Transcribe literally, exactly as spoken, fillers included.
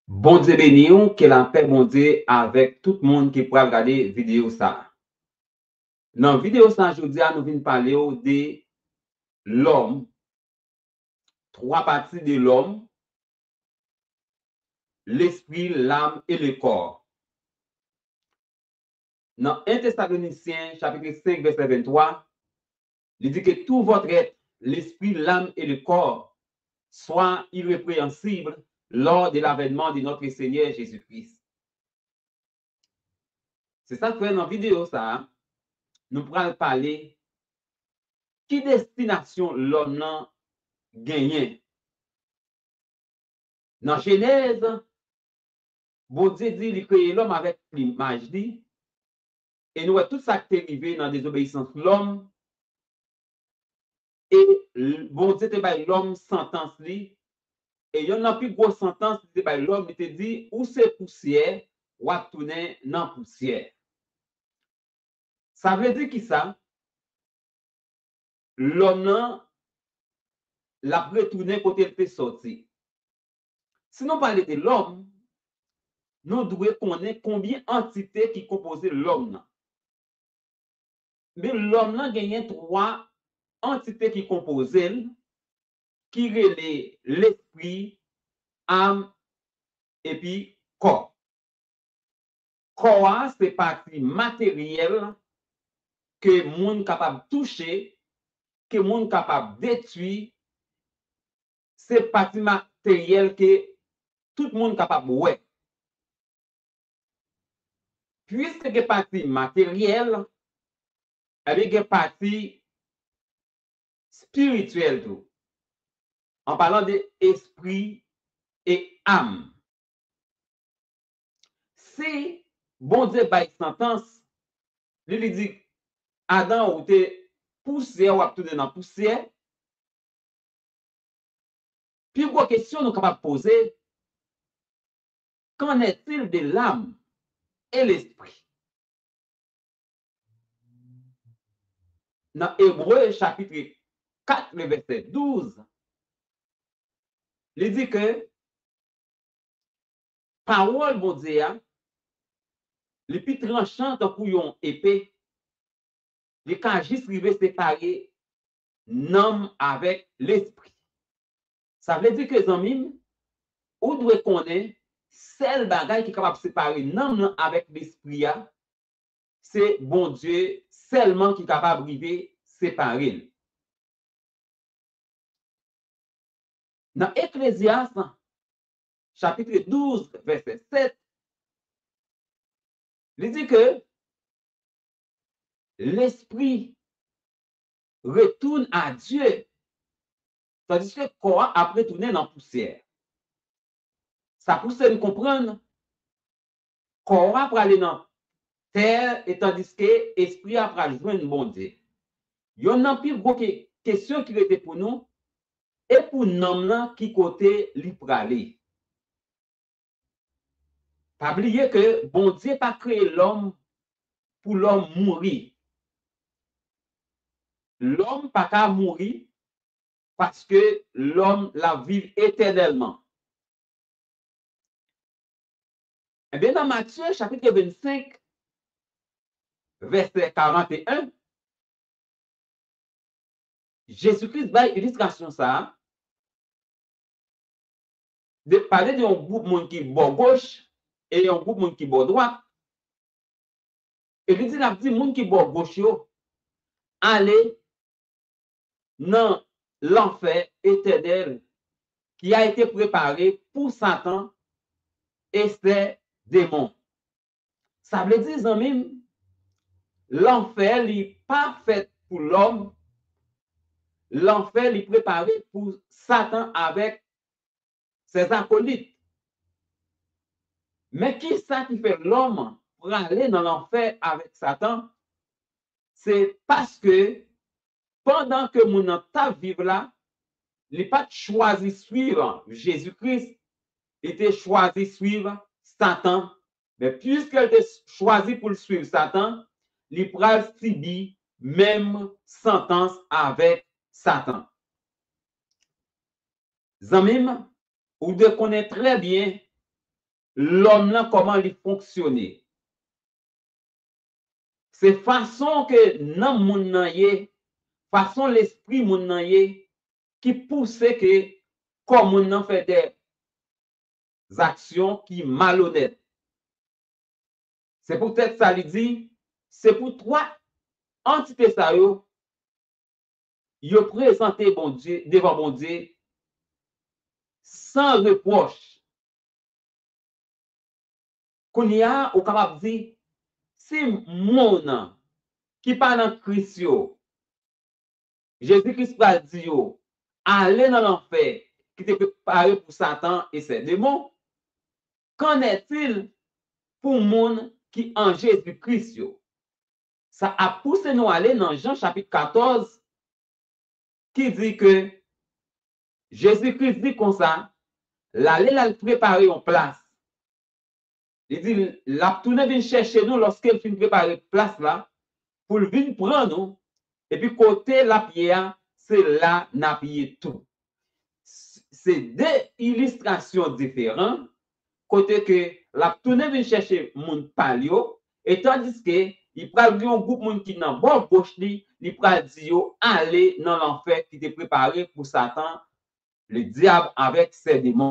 Bondye beni w, ke lapè Bondye avèk tout moun ki pral gade videyo sa a. Nan videyo sa a jodi a, nou vin pale w de lòm, twa pati de lòm, lespri, lam e le kò. Nan en Tesalonisyen, chapit senk, vèsè venntwa, li di ke tout votre être, l'esprit, l'âme et le corps, soit irrépréhensible lors de l'avènement de notre Seigneur Jésus-Christ. Se sa k fè nan videyo sa a, nou pral pale ki destinasyon lòm nan genyen. Nan Jenèz, Bondye di li kreye lòm avèk imaj li, e nou wè tout sa k te rive nan dezobeyisans lòm, e l- Bondye te bay lòm santans li, e yonn nan pi gwo santans li te bay lòm, li te di, ou se pousyè, w ap tounen nan pousyè. Sa vle di kisa? Lòm nan, l ap retounen kote l te sòti. Si nou pale de lòm, nou dwe konnen konbyen antite ki konpoze lòm nan. Men lòm nan genyen twa antite ki konpoze l, ki rele lespri, am, epi kò. Kò a se pati materyèl ke moun kapab touche, ke moun kapab detwi, se pati materyèl ke tout moun kapab wè. Piske gen pati materyèl, ebyen gen pati espirityèl tou. An palan de espri e am. Si Bondye bay santans, li, li di, Adan, ou te pousyè, w ap tounen nan pousyè. Pi gwo kesyon nou kapab poze, qu'en est-il de l'âme et l'esprit? Nan Ebre chapit kat, le vèsè douz, li di ke pawòl Bondye a, li pi tranchan tankou yon epe, li ka jis rive separe nanm avèk lespri. Sa vle di ke, zanmi m, ou dwe konnen sèl bagay ki kapab separe nanm nan avèk lespri a, se Bondye sèlman ki kapab rive separe l. Nan Eklezyas, chapit douz, vèsè sèt, li di ke lespri retourne à Dieu, tandis ke kò a ap retounen nan pousyè. Sa pouse n konprann kò a prale nan tè, e tandis ke espri a pral jwenn Bondye. Yonn nan pi gwo ke- kesyon ki rete pou nou, e pou nanm nan, ki kote li prale? Pa bliye ke Bondye pa kreye lòm pou lòm mouri. Lòm pa ka mouri paske lòm l ap viv etènèlman. Ebyen, nan Matye chapit vennsenk, vèsè karanteyen, Jezikri bay ilistrasyon sa a, de pale de yon gwoup moun ki bò goch e yon gwoup moun ki bò dwat. E li di, l ap di moun ki bò goch yo, ale nan lanfè etènèl ki a ete prepare pou Satan e sè demon. Sa vle di, zanmi m, lanfè li pa fèt pou lòm, lanfè li prepare pou Satan avèk sè zakolit. Men kisa ki fè lòm prale nan lanfè avèk Satan? Se paske pandan ke moun nan t ap viv la, li pa t chwazi swiv Jezikri, li te chwazi swiv Satan. Men piske l te chwazi pou l swiv Satan, li pral sibi menm santans avèk Satan. Zanmi m, ou dwe konnen trè byen lòm lan, kòman li fonksyone. Se fason ke nanm moun nan ye, fason lespri moun nan ye, ki pouse ke kò moun nan fè dè zaksyon ki malonèt. Se poutèt sa li di, se pou twa antite sa yo, yo prezante Bondye, devan Bondye, san repwòch. Kounye a, ou kapab di, si moun ki pa nan Kris yo, Jezi Kris pral di yo, ale nan lanfè ki te prepare pou Satan e sè demon, qu'en est-il pou moun ki an Jezi Kris yo? Sa ap pouse nou ale nan Jan chapit katòz, ki di ke Jezi Kris di konsa, l ale l al prepare yon plas. Li di l ap tounen vin chèche nou lòske l fin prepare plas la, pou l vin pran nou, epi kote l ap ye a, se la n ap ye tou. Se de ilistrasyon diferan, kote ke l ap tounen vin chèche moun pa l yo, e tandiske li pral gen yon gwoup moun ki nan bò goch li, li pral di yo ale nan lanfè ki te prepare pou Satan, le dyab avèk sè demon.